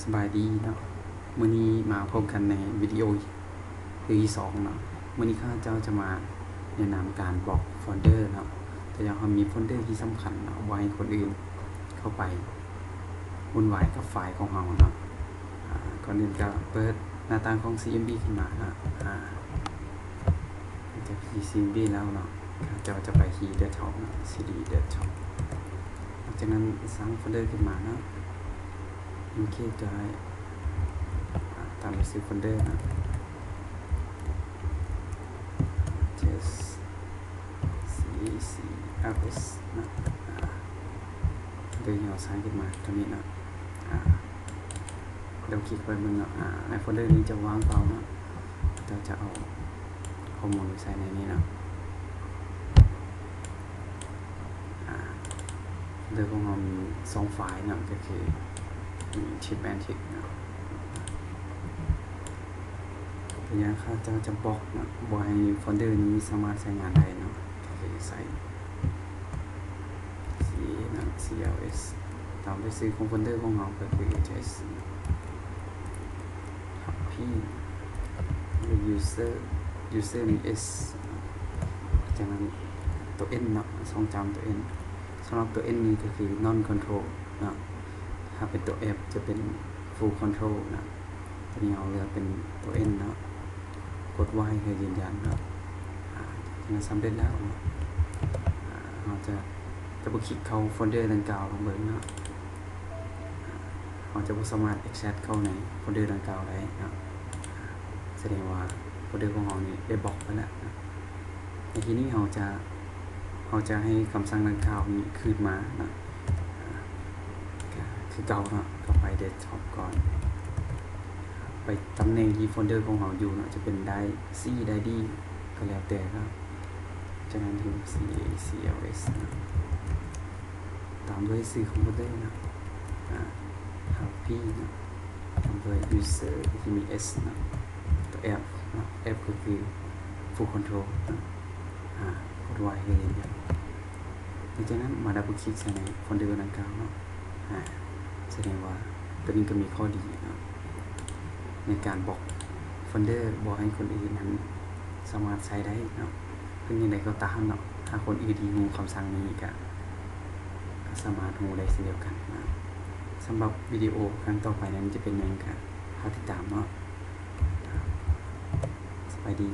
ສະບາຍດີເນາະ, ມື້ນີ້ມາພົບກັນໃນວິດີໂອຄືທີສອງເນາະ. ມື້ນີ້ຂ້າພະເຈົ້າຈະມາແນະນຳການບລັອກໂຟນເດີເນາະ. ຖ້າເຮົາມີໂຟນເດີທີ່ສຳຄັນເນາະ ບໍ່ໃຫ້ຄົນອື່ນເຂົ້າໄປວຸ່ນວາຍກັບໄຟລ໌ຂອງເຮົາເນາະ. ອາ ກ່ອນອື່ນກໍເປີດໜ້າຕ່າງຂອງ CMB ຂຶ້ນມາເນາະ. ອາ ຫຼັງຈາກທີ່ CMB ແລ້ວເນາະ ເຈົ້າຈະໄປທີ່ Desktop ເນາະ CD Desktop. ຫຼັງຈາກນັ້ນສ້າງໂຟນເດີຂຶ້ນມາເນາະ Include ກໍໄດ້ ອາ ຕາມດ້ວຍຊື່ໂຟນເດີເນາະ Test CACLS ເນາະ. ອາ ໂດຍທີ່ເຮົາສ້າງຂຶ້ນມາຕົວນີ້ເນາະ. ອາ ດາບເບິນຄລິກໄປເບິ່ງເນາະ. ອາ ໃນໂຟນເດີນີ້ຈະວ່າງເປົ່າເນາະ. ເຮົາຈະເອົາຂໍ້ມູນໄປໃສ່ໃນນີ້ເນາະ. ອາ ໂຟນເດີຂອງເຮົາມີສອງໄຟລ໌ເນາະ ກໍຄື tip and tick ເນາະ. ເປັນຫຍັງຂ້າພະເຈົ້າຈະບລັອກເນາະ ບໍ່ໃຫ້ໂຟນເດີນີ້ສາມາດໃຊ້ງານໄດ້ເນາະ ກໍຄືໃສ່ C ເນາະ CLS ຕາມດ້ວຍຊື່ຂອງໂຟນເດີຂອງເຮົາ ກໍຄື test copy user user ມີ S ຈາກນັ້ນຕົວ N ເນາະ ຊ່ອງຈ້ຳຕົວ N. ສຳລັບຕົວ N ນີ້ກໍຄື non control ເນາະ. ຖ້າເປັນຕົວ F ຈະເປັນ full control ເນາະ. ຕົວນີ້ເຮົາເລືອກເປັນຕົວ N ເນາະ ກົດ Y ເພື່ອຢືນຢັນເນາະ. ອາ ຈາກນັ້ນສຳເລັດແລ້ວເນາະ ອາ ເຮົາຈະ ຈະບໍ່ຄລິກເຂົ້າໂຟນເດີດັ່ງກ່າວລອງເບິ່ງເນາະ. ອາ ເຮົາຈະບໍ່ສາມາດ access ເຂົ້າໃນໂຟນເດີດັ່ງກ່າວໄດ້ເນາະ. ສະແດງວ່າໂຟນເດີຂອງເຮົານີ້ໄດ້ບລັອກໄປແລ້ວເນາະ. ໃນທີ່ນີ້ເຮົາຈະ ເຮົາຈະໃຫ້ຄຳສັ່ງດັ່ງກ່າວນີ້ຄືນມາເນາະ. ອາ ກໍຄືເກົ່າເນາະ ເຂົ້າໄປ Desktop ກ່ອນ ໄປຕຳແໜ່ງທີ່ໂຟນເດີຂອງເຮົາຢູ່ເນາະ ຈະເປັນໄດຣຟ໌ C ໄດຣຟ໌ D ກໍແລ້ວແຕ່ເນາະ. ຈາກນັ້ນ C A C L S ເນາະ ຕາມດ້ວຍຊື່ຂອງໂຟນເດີເນາະ. ອາ copy ເນາະ ຕາມດ້ວຍ user ທີ່ມີ S ເນາະ ຕົວ F ເນາະ F ກໍຄື full control ເນາະ. ອາ ກົດ Y ເພື່ອຢືນຢັນ. ຫຼັງຈາກນັ້ນມາດັບເບິນຄລິກໃສ່ໃນໂຟນເດີດັ່ງກ່າວເນາະ. ອາ ສະແດງວ່າຕົວນີ້ກໍມີຂໍ້ດີເນາະ ໃນການບລັອກໂຟນເດີບໍ່ໃຫ້ຄົນອື່ນນັ້ນສາມາດໃຊ້ໄດ້ເນາະ. ເຖິງຢ່າງໃດກໍຕາມເນາະ ຖ້າຄົນອື່ນທີ່ຮູ້ຄຳສັ່ງນີ້ກະ ກະສາມາດຮູ້ໄດ້ເຊັ່ນດຽວກັນເນາະ. ສຳລັບວິດີໂອຄັ້ງຕໍ່ໄປນັ້ນຈະເປັນຫຍັງກະຖ້າຕິດຕາມເນາະ. ສະບາຍດີ.